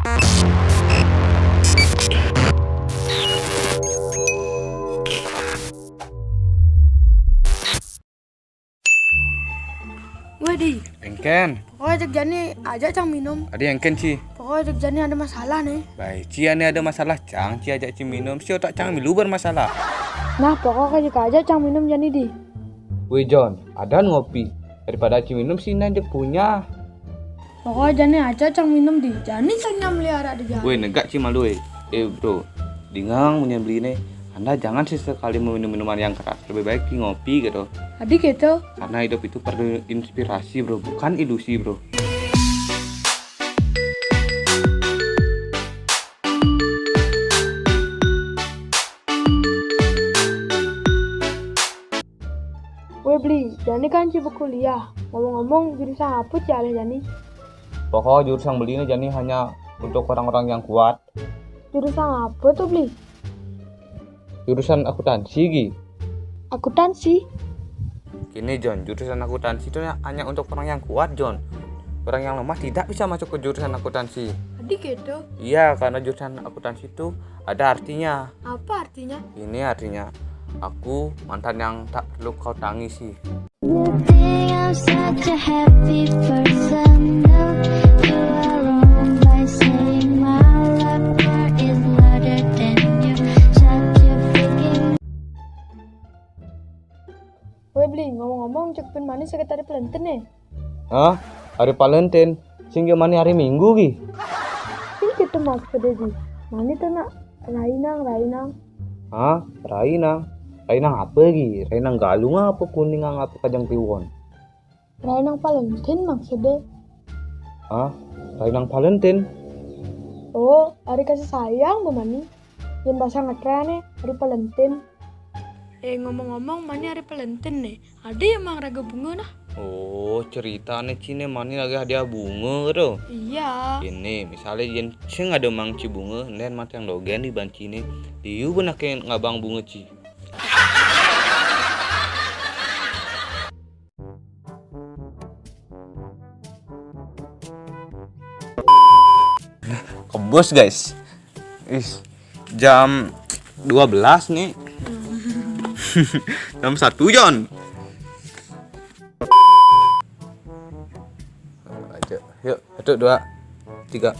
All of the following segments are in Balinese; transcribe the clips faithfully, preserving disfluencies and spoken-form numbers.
Weh, Di. Engken. Pokoknya cek jani ajak cang minum. Adi engken, Ci. Pokoknya cek jani ada masalah nih. Baik, Ci ane ada masalah, cang Ci ajak Ci minum. Si otak cang milu bermasalah. Nah, pokoknya cek ajak cang minum jani, Di. Weh, John, ada ngopi. Daripada Ci minum, si Nai dia punya. Pokoknya jani ajak cang minum, Di. Jani cang nyam liara di jani. Weh, negak Ci malu, eh. Eh, bro, dingang munyan beli nih. Anda jangan sesekali meminum minuman yang keras. Lebih baik Ci ngopi gitu. Adi gitu. Karena hidup itu perlu inspirasi, bro, bukan ilusi, bro. Weh, Bli, jani kan Ci bekuliah. Ngomong-ngomong, jurusan apa Ci alih jani? Pokok jurusan beli ini jani hanya untuk orang-orang yang kuat. Jurusan apa tuh, Bli? Jurusan akuntansi, Gi. Akuntansi? Gini, John, jurusan akuntansi itu hanya untuk orang yang kuat, John. Orang yang lemah tidak bisa masuk ke jurusan akuntansi. Adi gitu. Iya, karena jurusan akuntansi itu ada artinya. Apa artinya? Ini artinya, aku mantan yang tak perlu kau tangisi. You think I'm such a happy person. No, you are wrong by saying my life is louder than you. Shut your freaking. Weh, Bli, ngomong-ngomong, cek pin manis sakit hari Valentine nih. Hah? Hari Valentine? Sing yo mani hari Minggu, Gi? Sing gitu maksudnya, Ji. Mani tuh nak rainang, rainang. Hah? Rainang? Rainang apa, Gi? Rainang galung apa, kuning apa, kacang kliwon? Rainang Valentine maksudnya. Hah? Rainang Valentine? Oh, hari kasih sayang, Bu Mani. Yang bahasa ngetren nih, hari Valentine. Eh, ngomong-ngomong, mani hari Valentine nih. Ada yang mang raga bunga nah? Oh, ceritanya Ci nih mani lagi hadiah bunga tuh. Iya. Ini, misalnya yen sing ada mang Ci bunga, nen matang dogen di banci nih. Liu benar kayak ngabang bunga Ci. Kebus, guys. Ih, jam dua belas nih. Jam satu, John. Aja. Yuk, satu, dua, tiga.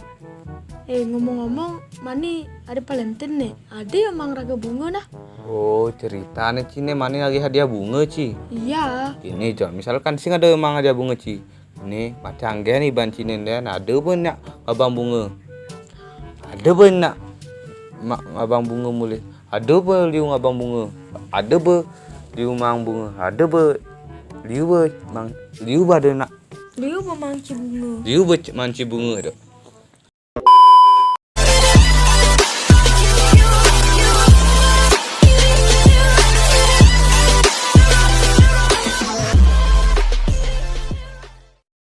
Eh, ngomong-ngomong, mani hari Valentine nih. Ada yang mang raga bunga nah? Oh, ceritanya Ci nih mani lagi hadiah bunga, Ci. Iya. Ini, John, misalkan sing ada mang hadiah bunga, Ci. Ini, macam gini banci nih, ada banyak ngabang bunga. Ada banyak mak ngabang bunga mulai. Ada be liu ngabang bunga. Ada be liu mang bunga. Ada be liu be mang, liu be ada nak. Liu be mang Ci bunga. Liu be c-, mang Ci bunga tu.